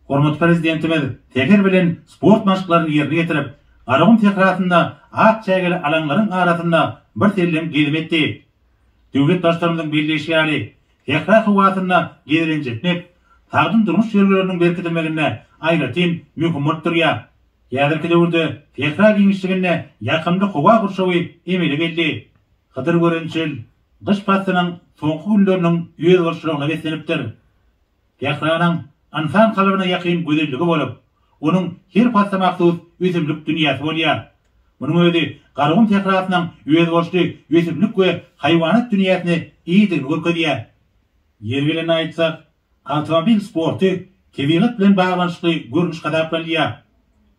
Hormatly Prezidentimiz säher bilen sport maşklaryny ýerine ýetirip, Garagum sährasynda ak çägeli alaňlaryň arasynda birsellem gezim etdi. Döwlet Baştutanymyzyň belleýşi ýaly, sähra howasynda gezelenç etmek sagdyn durmuş ýörelgeleriniň berkidilmeginde aýratyn möhüm bolup durýar. Häzirki döwürde sähra giňişliginde ýakymly howa gurşawy emele geldi. Hydyr gören çöl gyş paslynyň soňky günleriniň özboluşlygyna beslenipdir. Sähranyň ynsan kalbyna ýakyn gözelligi bolup, onuň her pasla mahsus ösümlik dünýäsi bolýar. Munuň özi Garagum sährasynyň özboluşly ösümlik we haýwanat dünýäsine eýedigini görkezýär. Ýeri gelende aýtsak, awtomobil sporty tebigat bilen baglanyşykly görnüş hasaplanylýar.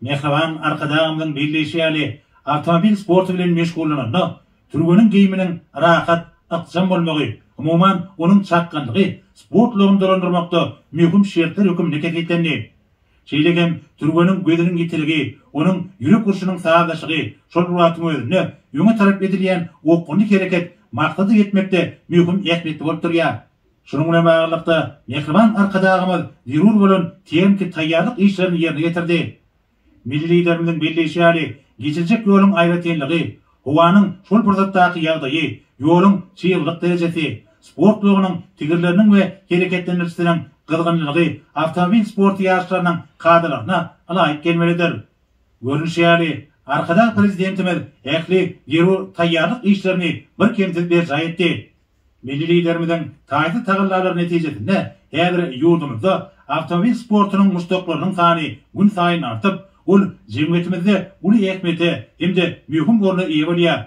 Mähriban Arkadagymyzyň belleýşi ýaly, awtomobil sporty bilen meşgullananda türgeniň geýiminiň rahat, ykjam bolmagy, umuman, onuň çakganlygy sport ulagyny dolandyrmakda möhüm şertler hökmünde kesgitlendi. Şeýle hem türgeniň gözüniň ýitiligi, onuň ýürek urşunyň sazlaşygy, şol bir wagtyň özünde öňe tarap edilýän okgunly hereket maksada ýetmekde möhüm ähmiýetli bolup durýar. Şunuň bilen baglylykda, mähriban Arkadagymyz zerur bolan tehniki taýýarlyk işlerini ýerine ýetirdi. Milli Liderimiziň belleýşi ýaly, geçiljek ýoluň aýratynlygy, howanyň şol pursatdaky ýagdaýy, ýoluň çyglylyk derejesi, sport ulagynyň tigirleriniň we hereketlendirijisiniň gyzgynlylygy awtomobil sporty ýaryşlarynyň kadalaryna ylaýyk gelmelidir. Görnüşi ýaly, Arkadag Prezidentimiz ähli zerur taýýarlyk işlerini birkemsiz berjaý etdi. Milli Liderimiziň taýsyz tagallalary netijesinde häzir ýurdumyzda awtomobil sportunyň muşdaklarynyň sany günsaýyn artyp, ol jemgyýetimizde uly ähmiýete hem-de möhüm orna eýe bolýar.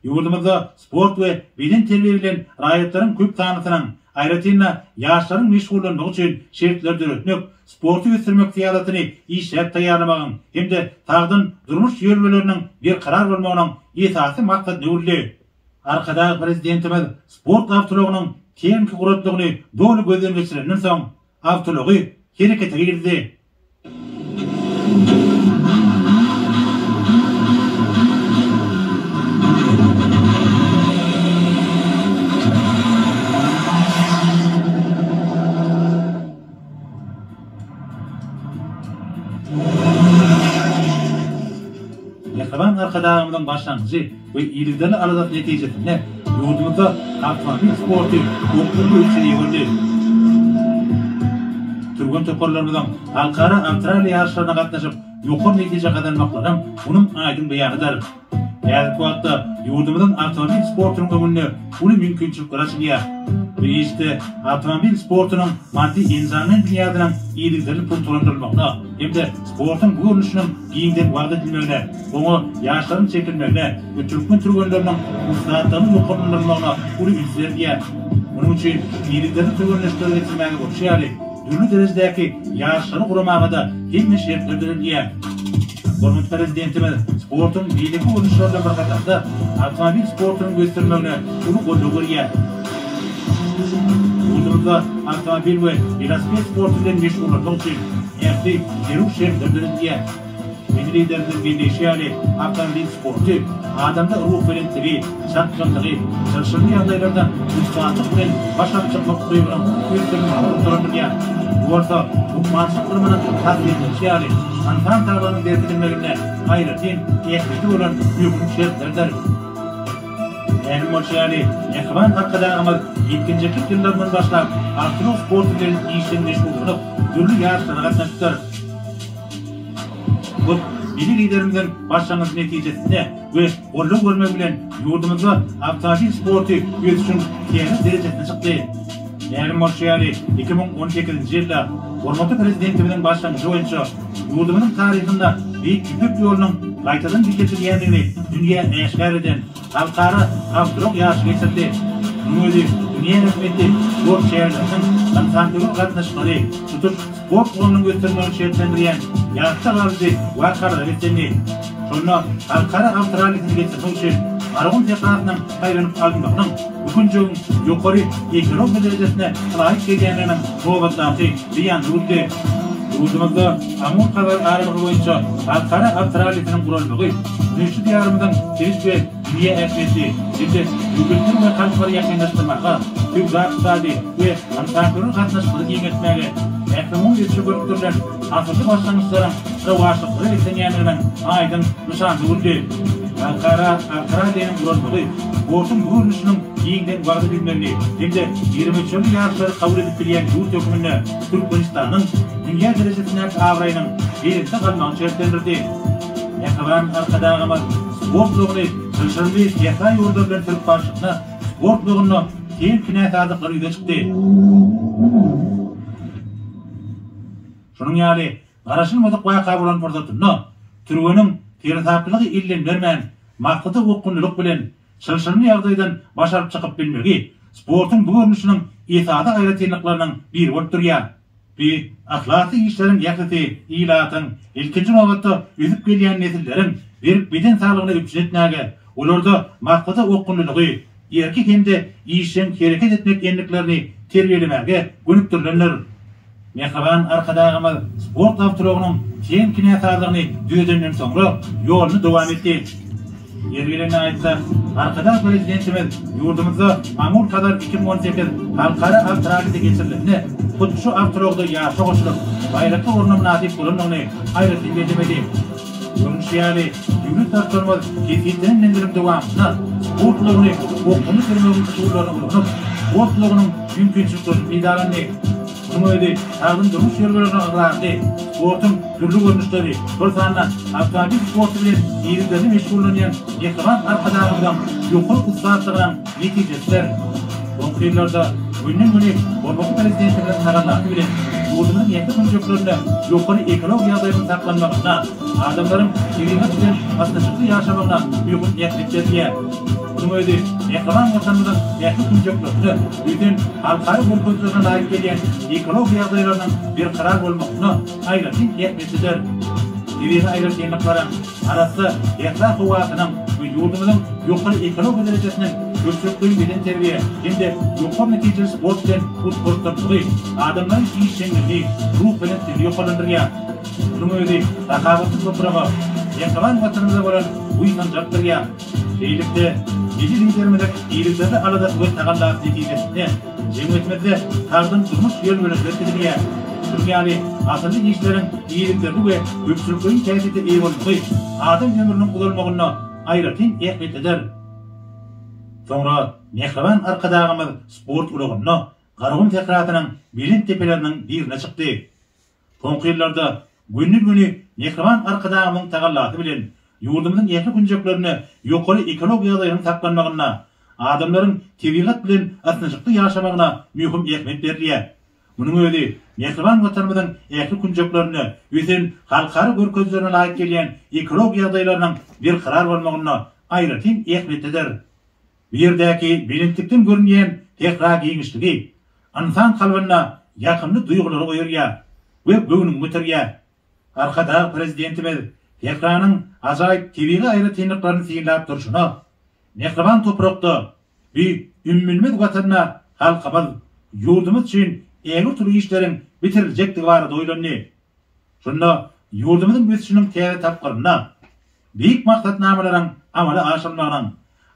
Ýurdumyzda sport we bedenterbiýe bilen raýatlaryň köp sanlysynyň, aýratyn-da, ýaşlaryň meşgullanmagy üçin şertleri döretmek, sporty ösdürmek syýasatyny işläp taýýarlamagyň hem-de sagdyn durmuş ýörelgeleriniň berkarar bolmagynyň esasy maksadyna öwrüldi. Arkadag Prezidentimiz sport awtoulagynyň tehniki guratlygyny doly gözden geçirenden soň, awtoulagy herekete girizdi. Mähriban Arkadagymyzyň başlangyjy we yzygiderli aladasy netijesinde ýurdumyzda awtomobil sporty okgunly ösüşe eýe boldy. Türgen toparlarymyzyň halkara awtoralli ýaryşlaryna gatnaşyp, ýokary netije gazanmaklaram munuň aýdyň beýanydyr. Häzirki wagtda ýurdumyzyň awtomobil sportunyň öňünde uly mümkinçilikler açylýar. Bu işde awtomobil sportunyň maddy-enjamlaýyn binýadynyň yzygiderli pugtalandyrylmagyna hem-de sportuň bu görnüşiniň giňden wagyz edilmegine, oňa ýaşlaryň çekilmegine we türkmen türgenleriniň ussatlygynyň ýokarlandyrylmagyna uly üns berilýär. Munuň üçin yzygiderli türgenleşikleri geçirmäge bolşy ýaly, dürli derejedäki ýaryşlary guramaga-da hemme şertler döredilýär. Hormatly Prezidentimiz sportuň beýleki görnüşleri bilen bir hatarda, awtomobil sportunyň ösdürilmegine uly goldaw berýär. Ýurdumyzda awtomobil we welosiped sporty bilen meşgullanmak üçin ähli zerur şertler döredilýär. Milli Liderimiziň belleýşi ýaly, awtomobil sporty adamda ruhubelentligi, çakganlygy, çylşyrymly ýagdaýlardan ussatlyk bilen baş alyp çykmak ukybynyň ösdürilmegine pugtalandyrýar. Bu bolsa, lukmançylyk ylmynyň tassyklanyşy ýaly, ynsan saglygynyň berkidilmeginde aýratyn ähmiýeti bolan möhüm şertlerdir. Mälim bolşy ýaly, mähriban Arkadagymyz ýetginjeklik ýyllaryndan başlap, awtoulag sporty bilen işjeň meşgullanyp, dürli ýaryşlara gatnaşypdyr. Bu Milli Liderimiziň başlangyjy netijesinde we goldaw bermegi bilen ýurdumyzda awtomobil sporty ösüşiň täze derejesine çykdy. Mälim bolşy ýaly, 2018-nji ýylda hormatly Prezidentimiziň başlangyjy boýunça ýurdumyzyň taryhynda Beýik Ýüpek ýolunyň gaýtadan dikeldilýändigini dünýä äşgär eden Halkara awtoulag ýaryşy geçirildi. Munuň özi dünýä ähmiýetli sport çäreleriniň ynsanperwer gatnaşyklary, tutuş sport ulgamynyň ösdürilmegini şertlendirýän ýatda galyjy wakalara beslendi. Şonda halkara awtorallisini geçirmek üçin Garagum sährasynyň saýlanyp alynmagynyň bu künjegiň ýokary ekologiýa derejesine ylaýyk gelýändiginiň nobatdaky beýanyna öwrüldi. Ýurdumyzda Amur-Hazar aralygy boýunça halkara awtorallisiniň guralmagy güneşli Diýarymyzyň sebit we dünýä ähmiýetli hem-de döwletleri we halklary ýakynlaşdyrmaga, söwda-ykdysady we ynsanperwer gatnaşyklary giňeltmäge, ählumumy ösüşe gönükdirilen asylly başlangyçlaryň rowaçlyklara beslenýändiginiň aýdyň nyşanyna öwrüldi. Halkara awtoralliniň guralmagy sportuň bu görnüşiniň giňden wagyz edilmegini hem-de iri möçberli ýaryşlary kabul edip bilýän ýurt hökmünde Türkmenistanyň dünýä derejesindäki abraýynyň belentde galmagyny şertlendirdi. Mähriban Arkadagymyz sport ulagyny çylşyrymly sähra ýollary bilen sürüp barşynda sport ulagynda tehniki näsazlyklar ýüze çykdy. Şunuň ýaly garaşylmadyk waka bolan pursatynda türgeniň seresaplylygy elden bermän, maksada okgunlylyk bilen çylşyrymly ýagdaýdan baş alyp çykyp bilmegi sportuň bu görnüşiniň esasy aýratynlyklarynyň biri bolup durýar. Bu yhlasly işleriň ählisi ilatyň, ilkinji nobatda, ösüp gelýän nesilleriň berk beden saglygyny üpjün etmäge, olarda maksada okgunlylygy, erki hem-de işjeň hereket etmek endiklerini terbiýelemäge gönükdirilendir. Mähriban Arkadagymyz sport awtoulagynyň tehniki näsazlygyny düzedenden soňra ýoluny dowam etdi. Ýeri gelende aýtsak, Arkadag Prezidentimiz ýurdumyzda Amul-Hazar 2018 halkara awtorallisi geçirilende, hut şu awtoulagda ýaryşa goşulyp, baýrakly orna mynasyp bolandygyny aýratyn bellemeli. Görnüşi ýaly, döwlet Baştutanymyz kesgitlenen menziliň dowamynda sport ulagyny okgunly sürmegiň usullaryny ulanyp, sport ulagynyň mümkinçiliklerinden peýdalandy. Munuň özi sagdyn durmuş ýörelgelerine ygrarly, sportuň dürli görnüşleri, şol sanda awtomobil sporty bilen yzygiderli meşgullanýan mähriban Arkadagymyzyň ýokary ussatlygynyň netijesidir. Soňky ýyllarda günden-güni hormatly Prezidentimiziň tagallasy bilen ýurdumyzyň ähli künjeklerinde ýokary ekologiýa ýagdaýynyň saklanmagynda, adamlaryň tebigat bilen ysnyşykly ýaşamagyna möhüm ähmiýet berilýär. Munuň özi mähriban Watanymyzyň ähli künjeklerinde ösen halkara görkezijilerine laýyk gelýän ekologiýa ýagdaýlarynyň berkarar bolmagynda aýratyn ähmiýetlidir. Tebigy aýratynlyklaryň, arassa sähra howasynyň we ýurdumyzyň ýokary ekologiýa derejesiniň köpçülikleýin bedenterbiýe hem-de ýokary netijeli sport bilen utgaşdyrylmagy adamlaryň işjeňligini, ruhubelentligini ýokarlandyrýar. Munuň özi sahawatly topraga, mähriban Watanymyza bolan buýsanjy artdyrýar. Şeýlelikde, Milli Liderimiziň yzygiderli aladasy we tagallasy netijesinde jemgyýetimizde sagdyn durmuş ýörelgeleri berkidilýär. Şunuň ýaly asylly işleriň yzygiderli we köpçülikleýin häsiýete eýe bolmagy adam ömrüniň uzalmagynda aýratyn ähmiýetlidir. Soňra mähriban Arkadagymyz sport ulagynda Garagum sährasynyň belent depeleriniň birine çykdy. Soňky ýyllarda günden-güni mähriban Arkadagymyzyň tagallasy bilen ýurdumyzyň ähli künjeklerinde ýokary ekologiýa ýagdaýynyň saklanmagynda, adamlaryň tebigat bilen ysnyşykly ýaşamagyna möhüm ähmiýet berilýär. Munuň özi mähriban Watanymyzyň ähli künjeklerinde ösen halkara görkezijilerine laýyk gelýän ekologiýa ýagdaýlarynyň berkarar bolmagynda aýratyn ähmiýetlidir. Bu ýerdäki belentlikden görünýän sähra giňişligi ynsan kalbynda ýakymly duýgulary oýarýar we göwnüňi göterýär. Arkadag Prezidentimiz sähranyň ajaýyp tebigy aýratynlyklaryny synlap durşuna, mähriban toprakda, bu ümmülmez Watanda halkymyz, ýurdumyz üçin ägirt uly işleriň bitiriljekdigi barada oýlandy. Şunda ýurdumyzyň ösüşiniň täze tapgyrynda beýik maksatnamalaryň amala aşyrylmagynyň,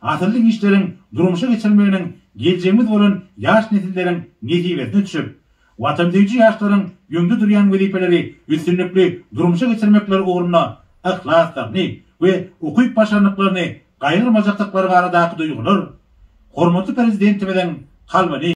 asylly işleriň durmuşa geçirilmeginiň geljegimiz bolan ýaş nesilleriň nesibesine düşüp, watansöýüji ýaşlaryň öňde durýan wezipeleri üstünlikli durmuşa geçirmekleri ugrunda yhlaslaryny we ukyp-başarnyklaryny gaýgyrmajakdyklary baradaky duýgular hormatly Prezidentimiziň kalbyny.